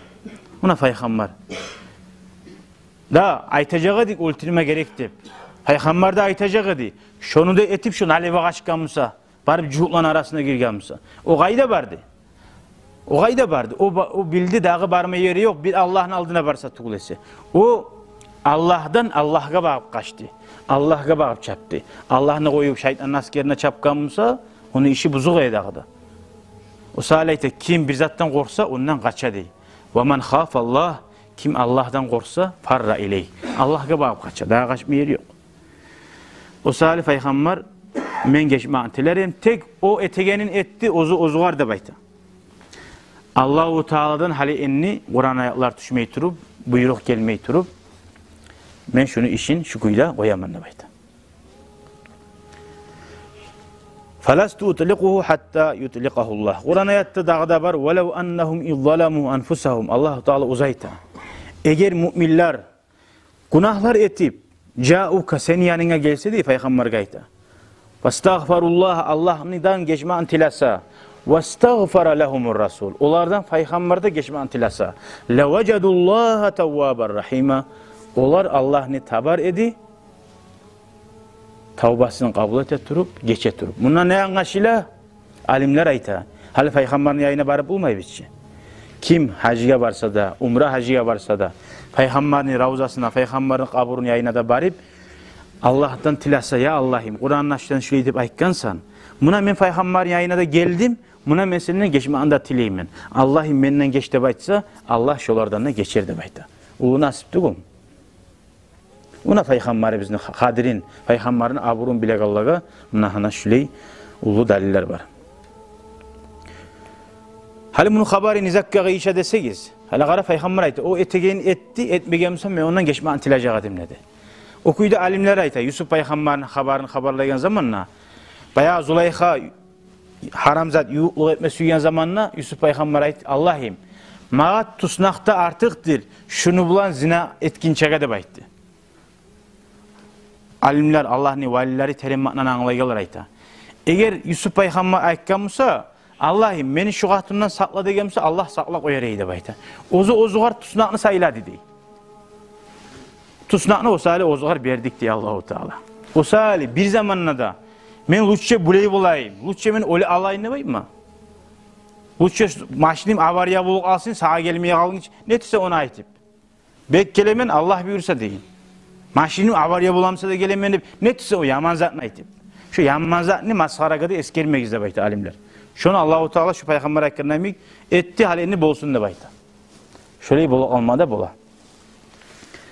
Муна пайхаммар да айтажакъ эдик, оьлтюрме герек деп. Пайхаммар да айтажакъ эди, шону да этип, шо налево къачгъан буса, барып жугьутланы арасына гирген буса. О къайда барды? О къайда барды? О ба-, о билди, дагъы барма ери ёкъ, бир Аллагьны алдына барса тюгюл эсе. О Аллагьдан Аллагьгъа багъып къачды. Аллагьгъа багъып чапды. Аллагьны къоюп, шайтанны асгерине чапгъан буса, ону иши бузукъ эди дагъы да. О саялы айта, ким бир затдан къоркъса, ондан къача дей. «Ва ман хафа Аллагь», ким Аллагьдан къоркъса, «фарра илейгь», Аллагьгъа багъып къача, дагъы къачма ери ёкъ. О саялы пайхаммар: «Мен гечмекни тилер эдим, тек о этегенин этди, оьзю оьзюгер», — деп айта. Аллагьу Тааладан гьали энни Къуран аятлар тюшмей туруп, буйрукъ гелмей туруп, мен шуну ишин шу кюйде къояман деп айта. «Фаласту утиликъугьу хьатта ютиликъагьу Аллагь». Къуран аятда дагъы да бар: «Валав аннагьум из заламу анфусагьум». Аллагьу Таала оьзю айта: эгер муъминлер гюнагьлар этип, «жаука», сени янынга гелсе дей, пайхаммаргъа айта, «фастагъфаруллагь», Аллагьдан гечмекни тилесе, «вастагъфара лагьумур расул», олардан пайхаммар да гечмекни тилесе, «лаважадуллагьа таввабар рахима», олар Аллагьны табар эди, тавбасын къабул эте туруп, гече туруп. Мундан не англашыла? Алимлер айта, гьали пайхаммарны янына барып болмайбыз чы. Ким гьажгъа барса да, умра гьажгъа барса да, пайхаммарны равзасына, пайхаммарны къабурун янына да барып, Аллагьдан тилесе: «Я Аллагьым, Къуран ачдан шулай деп айтгъансан, муна мен пайхаммарны янына да гелдим, муна мен сенден гечмекни де тилеймен. Аллагьым, менден геч», — деп айтса, Аллагь шолардан да гечер деп айта. Уллу насип тюгюлмю? Муна пайхаммарыбызны къадирин, пайхаммарны абурун билегенлеге муна гьана шулай уллу далиллер бар. Гьали муну хабары не затгъа къыйыша десегиз, гьали къара, пайхаммар айта: «О этегенин этди, этмеген буса, мен ондан гечмекни тилежек эдим», — деди. О кюйде алимлер айта, Юсуп пайхаммарны хабарын хабарлайгъан заманда, баягъы Зулайха гьарам зат, ювукълукъ этме сюйген заманда Юсуп пайхаммар айтды: «Аллагьым, магъа туснакъ да артыкъдыр шуну булан зина этгинчеге», — деп айтды. Алимлер, Аллагьны валилери терен маънаны англайгъанлар айта: эгер Юсуп пайхаммар айтгъан буса: «Аллагьым, мени шу къатындан сакъла», — деген буса, Аллагь сакълап къояр эди деп айта. Оьзю оьзюгер туснакъны сайлады дей. Туснакъны о саялы оьзюгер бердик дей Аллагьу Таала. О саялы бир заманда да: «Мен лучше булай болайым, лучше мен оьлюп къалайым», — деп айтма. «Лучше машиним авария болуп къалсын, сагъа гелмей къалгъынча», — не этсе ону айтып. «Бек гелемен, Аллагь буюрса», — дейин. «Машиним авария боламса да гелемен», — деп, не этсе о яман затны айтып. Шу яман затны масхарагъа да эсгермегиз деп айта алимлер. Шону Аллагьу Таала шу пайхаммар айтгъан йимик этди, гьали энни болсун деп айта. Шолай болуп къалма да бола.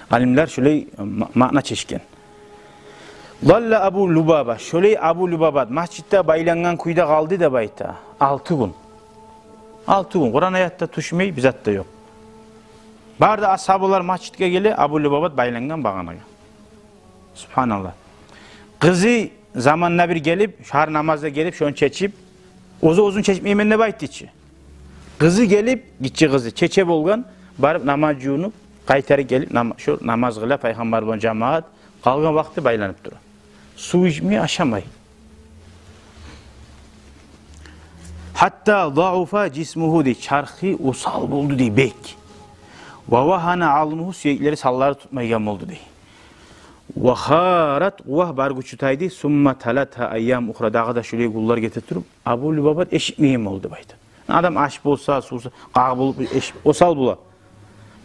Алимлер шолай ма-, маъна чечген. «Залла Абу Лубаба», шолай Абу Лубабат межитде байлангъан кюйде къалды деп айта. Алты гюн. Алты гюн. Къуран аятда тюшмей, бир зат да ёкъ. Бары да асгьабалар межитге геле, Абу Лубабат байлангъан багъанагъа. Субгьаналлагь. Къызы заманда бир гелип, шагьар намазда гелип, шону чечип, оьзю оьзюн чечмеймен деп айтды чы. Къызы гелип, гиччи къызы, чече болгъан, барып намаз жувунуп, къайтарып гелип, нам-, шо намаз къыла пайхаммар булан жамагьат, къалгъан вакъти байланып тура. Сув ичмей, ашамай. «Гьатта заафа жисмугьу», — дей, чархы осал болду дей, бек. «Ва вагьана азмугьу», сюеклери, санлары тутмайгъан болду дей. «Ва харат къуввагьу», бар гючю тайды. «Сумма талатгьа айям ухра», дагъы да шулай гюнлер гете туруп, Абу Лубабат эшитмейген болду деп айта. Адам ач болса, сувсуз, къагъы болуп, эш-, осал бола.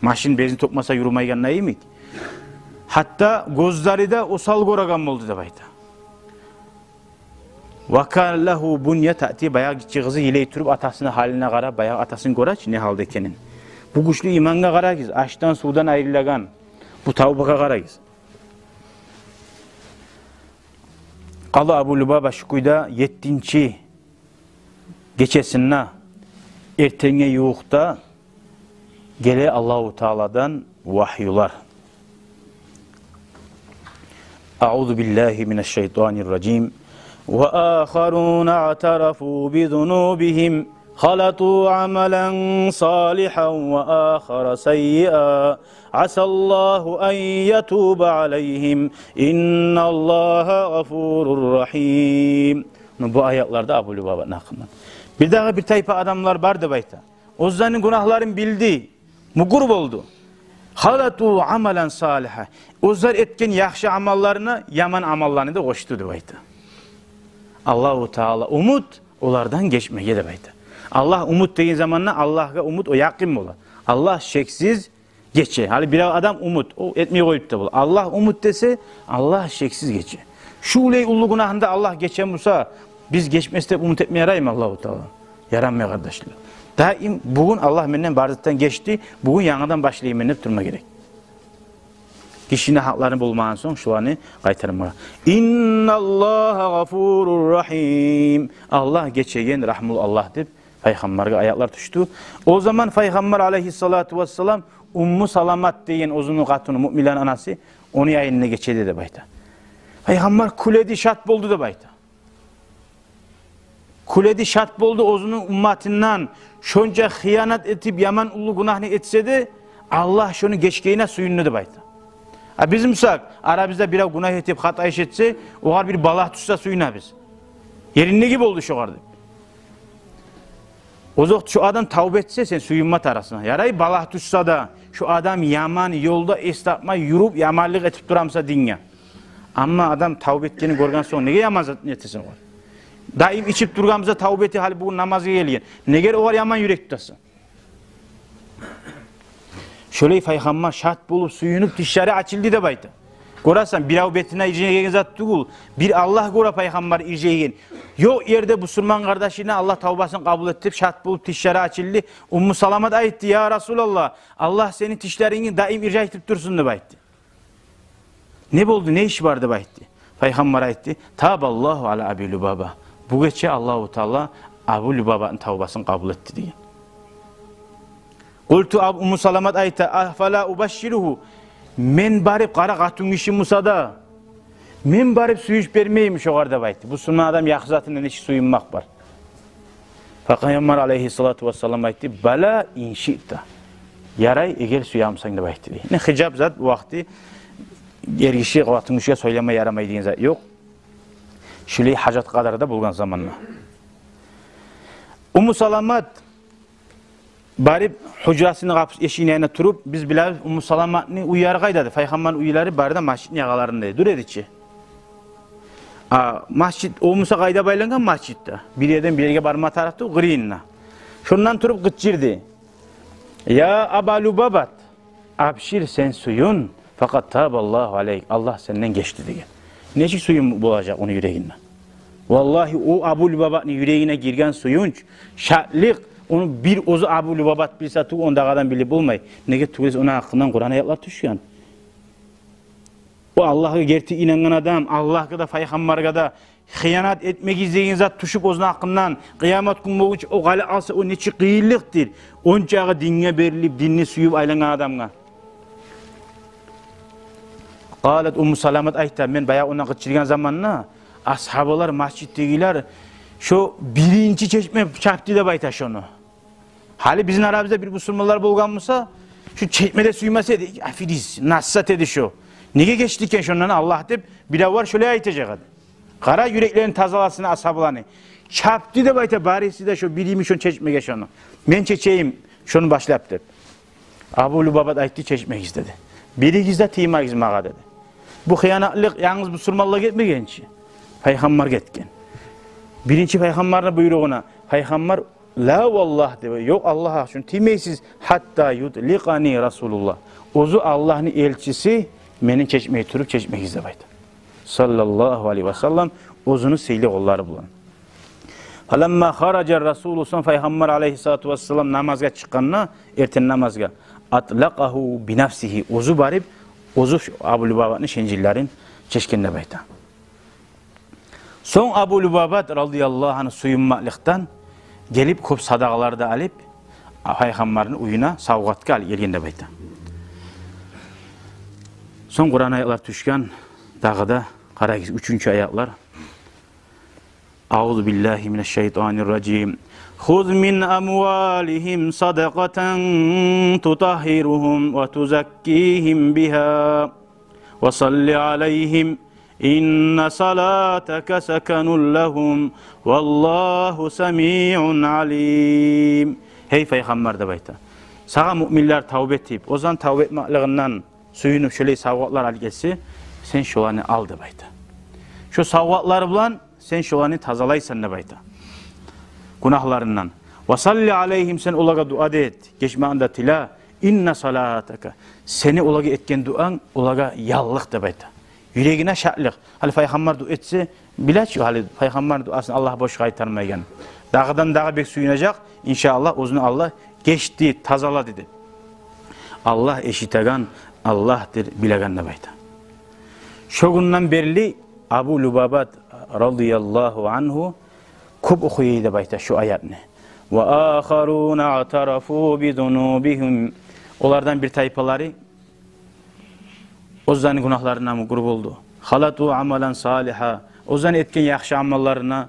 Машин бензин тёкмесе юрюмейгенде йимик. Гьатта гёзлери де осал гёреген болду деп айта. «Ва кана лагьу бунья таъти», баягъы гиччи къызы йылай туруп атасыны гьалына къарап, баягъы атасын гёре чи не гьалда экенин. Бу гючлю имангъа къарагъыз, ашдан, сувдан айрылагъан, бу тавбагъа къарагъыз. Къала Абу Лубаба шу кюйде еттинчи гечесинде, эртенге ювукъда геле Аллагьу Тааладан вагьюлар. Аузу биллагьи минаш шайтанир ражим. وآخرون اعترفوا بذنوبهم خلطوا عملا صالحا وآخر سيئا عسى الله أن يتوب عليهم إن الله غفور رحيم. Муна бу аятларда Абу Лубабатны гьакъындан. Бирдагъы бир тайпа адамлар бар деп айта. Оьзлени гюнагьларын билди, мюгюр болду. خلطوا عملا صالحا. Оьзлер этген яхшы амалларына яман амалланы да къошду деп айта. Аллагьу Таала умут олардан гечмеге деп айта. Аллагь умут деген заманда Аллагьгъа умут о якъын бола. Аллагь шексиз гече. Гьали бирев адам умут, о этмей къоюп да бола. Аллагь умут десе, Аллагь шексиз гече. Шулай уллу гюнагьны да Аллагь гече буса, биз гечмес деп умут этме яраймы Аллагьу Таала? Ярамай, къардашлар. Даим бугюн Аллагь менден бар затдан гечди, бугюн янгыдан башлайман деп турма герек. Гишини гьакълары болмагъан сонг шуланы къайтармагъа. إن الله غفور رحيم. Аллагь гечеген, рагьмулу Аллагь деп пайхаммаргъа аятлар тюшдю. О заман пайхаммар алайгьиссалату вассалам Умму Саламат деген оьзюню къатыны, муъминлени анасы, ону янына гечеди деп айта. Пайхаммар кюледи, шат болду деп айта. Кюледи, шат болду, оьзюню умматындан шонча хыянат этип, яман уллу гюнагьны этсе де, Аллагь шону гечгенине сююндю деп айта. А биз бусакъ, арабызда бирев гюнагь этип, хата иш этсе, огъар бир балагь тюшсе сююнебиз. Ериндеги болду шогъар деп. Озокъда, шо адам тавба этсе, сен сююнме тарыкъсан. Ярай, балагь тюшсе де, шо адам яман ёлда эс тапмай юрюп, яманлыкъ этип тура буса динге. Амма адам тавба этгенин гёрген сонг, неге яман зат этесен огъар? Даим ичип тургъан буса, тавба эте, гьали бугюн намазгъа гелген. Неге огъар яман юрек тутасан? Шолай пайхаммар шат болуп, сююнюп, тишлери ачылды деп айта. Гёресен, бирев бетине иржайгъан зат тюгюл, бир Аллагь гёре пайхаммар иржайгъан. Ёкъ ерде бусурман къардашына Аллагь тавбасын къабул этди деп шат болуп, тишлери ачылды. Умму Саламат айтды: «Я Расулаллагь, Аллагь сени тишлерингни даим иржайтып турсун», — деп айтды. «Не болду, не иш бар?» — деп айтды. Пайхаммар айтды: «Табаллагьу аля Аби Лубаба. Бу гече Аллагьу Таала Абу Лубабатны тавбасын къабул этди», — деген. Къулту, Аб-, Умму Саламат айта: «Афала убашширугьу? Мен барып, къара, къатынгиши буса да, мен барып сююнч бермейимми шогъар?» — деп айтды. Бусурман адам яхшы затындан нечик сююнмек бар. Пайхаммар алайгьиссалату вассалам айтды: «Бала ин шиъта. Ярай, эгер сюе бусанг», — деп айтды дей. Не хижап зат, вакъти эргиши къатынгишиге сёйлеме ярамай деген зат ёкъ. Шулай гьажат къадар да болгъан заманда. Умму Саламат барып, гьужрасыны къапусу, эшигини янына туруп, биз билебиз, Умму Саламатны уьйлери къайдады? Пайхаммарны уьйлери бары да межитни ягъаларында дюр эди чи. А межит, о буса къайда байлангъан межитде? Бир ерден бир ерге барма тарыкъ тюгюл, къырыйында. Шондан туруп къычырды: «Я Аба Лубабат, абшир, сен сююн, факъад табаллагьу алейк, Аллагь сенден гечди», — деген. Нечик сююнч болажакъ ону юрегинде? Валлагьи, о Абу Лубабатны юрегине гирген сююнч, шатлыкъ, ону бир оьзю Абу Лубабат билсе тюгюл, ондагъы адам билип болмай. Неге тюгюл эсе, ону гьакъындан Къуран аятлар тюшген. О Аллагьгъа герти инангъан адам, Аллагьгъа да, пайхаммаргъа да хыянат этмек излеген зат тюшюп оьзюню гьакъындан, къыямат гюн болгъунча о къалып къалса, о нечик къыйынлыкъдыр. Ончакъы динге берилип, динни сююп айлангъан адамгъа. Къалат, Умму Саламат айта: «Мен баягъы онда къычыргъан заманда, асгьабалар, межитдегилер, шо биринчи чечме чапды деп айта шону. Гьали бизин арабызда бир бусурманлар болгъан буса, шо чечме де сюймес эди, аферист, насат эди шо. Неге гечди экен шондан Аллагь?» — деп бирев бар шолай айтажакъ эди. Къара юреклерин тазаласына асгьабаланы. Чапды деп айта бариси де шо биринчи шону чечмеге шону. «Мен чечейим шону башлап», — деп. Абу Лубабат айтды: «Чечмегиз», — деди. «Биригиз де тиймегиз магъа», — деди. Бу хыянатлыкъ янгыз бусурманлагъа гетмеген чи. Пайхаммаргъа гетген. Биринчи пайхаммарны буйругъуна. Пайхаммар «Ла валлагь», — деди. «Ёкъ, Аллагь гьакъ учун тиймейсиз. Гьатта ютликъани Расулуллагь. Оьзю Аллагьны элчиси мени чечмей туруп, чечмегиз», — деп айта. Саллаллагьу алейгьи ва саллам, оьзюню сыйлы къоллары булан. Фаламма хараджа Расулу, сонг Пайхаммар алейгьиссалату вассалам намазгъа чыкъгъанда, эртен намазгъа, атлакъагьу бинафсигьи, оьзю барып, оьзю шу Абу Лубабатны шенжиллерин чечген деп айта. Сонг Абу Лубабат радияллагьу ангьу сююнмекликден гелип, кёп садагъалар да алып, Пайхаммарны уьюне савгъатгъа алып гелген деп айта. Сонг Къуран аятлар тюшген, дагъы да къарагъыз, уьчюнчю аятлар. أعوذ بالله من الشيطان الرجيم. خذ من أموالهم صدقة تطهرهم وتزكيهم بها وصل عليهم إن صلاتك سكن لهم والله سميع عليم. Гьей пайхаммар, деп айта, сагъа муъминлер тавба этип, оьзлени тавба этмеклигинден сююнюп, шолай савгъатлар алып гелсе, сен шоланы ал, деп айта. Шо савгъатлар булан сен шоланы тазалайсан, деп айта, гюнагьларындан. Ва салли алайгьим, сен олагъа дуа да эт, гечмекни де тиле. Инна салатака, сени олагъа этген дуанг олагъа яллыкъ, деп айта. Юрегине шатлыкъ. Гьали пайхаммар дуа этсе, биле чи, гьали пайхаммарны дуасын Аллагь бош къайтармайгъан. Дагъыдан-дагъы бек сююнежек, иншааллагь, оьзюню Аллагь гечди, тазалады деп. Аллагь эшитеген, Аллагьдыр билеген, деп айта. Шо гюнден берли Абу Лубабат радияллагьу ангьу кёп охуй эди, деп айта, шу аятны. Ва ахаруна атарафу би зунубигьим. Олардан бир тайпалары оьзлени гюнагьларына мукъур болду. Халату амалан салигьа. Оьзлени этген яхшы амалларына,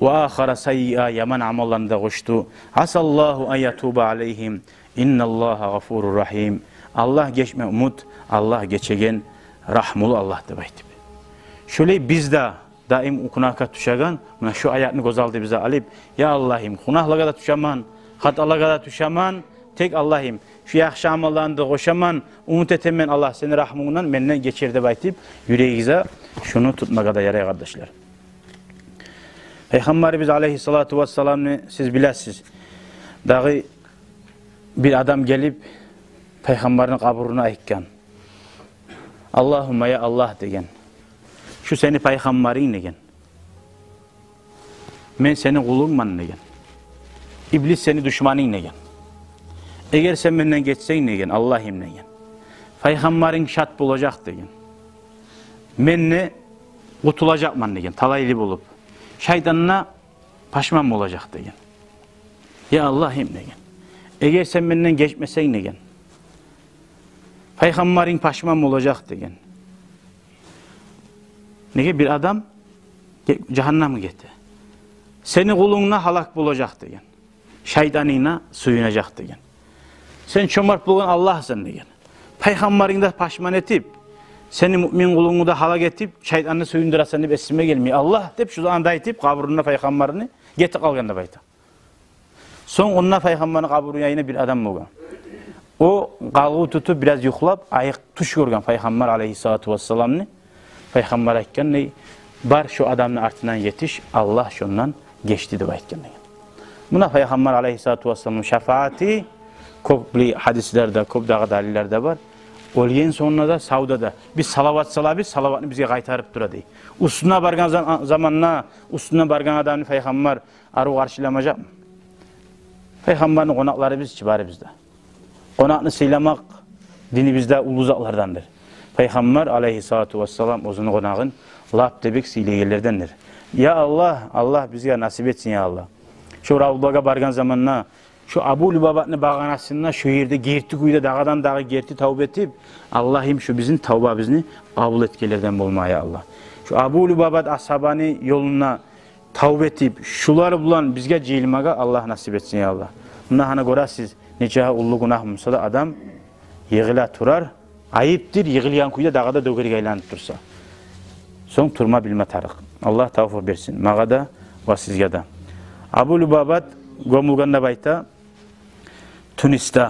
ва ахара саййиа, яман амалланы да къошду. Асаллагьу ан ятуба алайгьим. Инналлагьа гъафурур рагьим. Аллагь гечме умут, Аллагь гечеген, рагьмулу Аллагь, деп айтып. Шолай биз де даим гюнагьгъа тюшеген, муна шу аятны гёз алдыбызгъа алып, я Аллагьым, гюнагьлагъа да тюшемен, хаталагъа да тюшемен, тек Аллагьым, шу яхшы амалланы да къошаман, умут этемен, Аллагь, сени рагьмунгдан менден гечер деп айтып, юрегибизге шуну тутмагъа да ярай, къардашлар. Пайхаммарыбыз алайгьиссалату вассаламны сиз билесиз. Дагъы бир адам гелип, пайхаммарны къабуруна айтгъан. Аллагьумма, я Аллагь, деген. Шу сени пайхаммарынг, деген. Мен сени къулунгман, деген. Иблис сени душманынг, деген. Эгер сен менден гечсенг, деген, Аллагьым, деген, пайхаммарынг шат болажакъ, деген. Мен де къутулажакъман, деген, талайлы болуп. Шайтан да пашман болажакъ, деген. Я Аллагьым, деген, эгер сен менден гечмесенг, деген, пайхаммарынг пашман болажакъ, деген. Неге бир адам ге-, жагьаннемге гете? Сени къулунг да гьалек болажакъ, деген. Шайтанынг да сююнежек, деген. Сен чомарт болгъан Аллагьсан, деген. Пайхаммарынгны да пашман этип, сени муъмин къулунгну да гьалек этип, шайтанны сююндюресен деп эсиме гелмей, Аллагь, деп шу заманда айтып, къабурунда пайхаммарны, гетип къалгъан деп айта. Сонг онда пайхаммарны къабуру янында бир адам болгъан. О къалгъыв тутуп, бираз юхлап, айыкъ тюш гёрген пайхаммар алайгьиссалату вассаламны. Пайхаммар айтгъан дей: «Бар, шу адамны артындан етиш, Аллагь шондан гечди», — деп айтгъан деген. Муна пайхаммар алайгьиссалату вассаламны шафааты кёп, бу гьадислерде кёп, дагъы далиллер де бар. Оьлген сонгунда да, савда да биз салават салабыз, салаватны бизге къайтарып тура дей. Уьстюне баргъан зам-, заманда уьстюне баргъан адамны пайхаммар арив къаршыламажакъмы? Пайхаммарны къонакълары биз чи барыбыз да. Къонакъны сыйламакъ динибизде уллу затлардандыр. Пайхаммар алайгьиссалату вассалам оьзюню къонагъын лап да бек сыйлайгъанлардандыр. Я Аллагь, Аллагь бизге насип этсин, я Аллагь. Шу Равдагъа баргъан заманда шу Абу Лубабатны багъанасында, шу ерде герти кюйде, дагъыдан-дагъы герти тавба этип, Аллагьым, шу бизин тавбабызны къабул этгенлерден болма, я Аллагь. Шу Абу Лубабат асгьабаны ёлунда тавба этип, шулар булан бизге жыйылмагъа Аллагь насип этсин, я Аллагь. Муна гьана гёресиз, нече уллу гюнагь буса да, адам йыгъыла турар, айыптыр, йыгъылгъан кюйде дагъы да дёгерге айланып турса. Сонг турма билме тарыкъ. Аллагь тавфикъ берсин магъа да ва сизге де. Абу Лубабат гёмюлген деп айта Тунисде.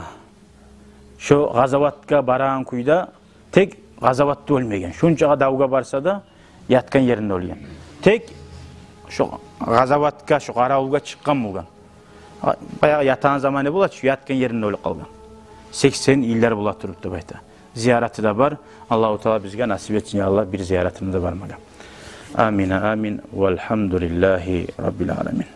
Шо къазаватгъа барагъан кюйде, тек къазаватда оьлмеген. Шунчагъа давгъа барса да, ятгъан еринде оьлген. Тек шо къазаватгъа, шо къаравулгъа чыкъгъан болгъан. Баягъы ятагъан заманы бола чы, ятгъан еринде оьлюп къалгъан. Сексен йыллар бола туруп деп айта. Зияраты да бар. Аллагьу Таала бизге насип этсин, я Аллагь, бир зияратын да бармагъа. Амин, амин. Валгьамдулиллагьи раббил аламин.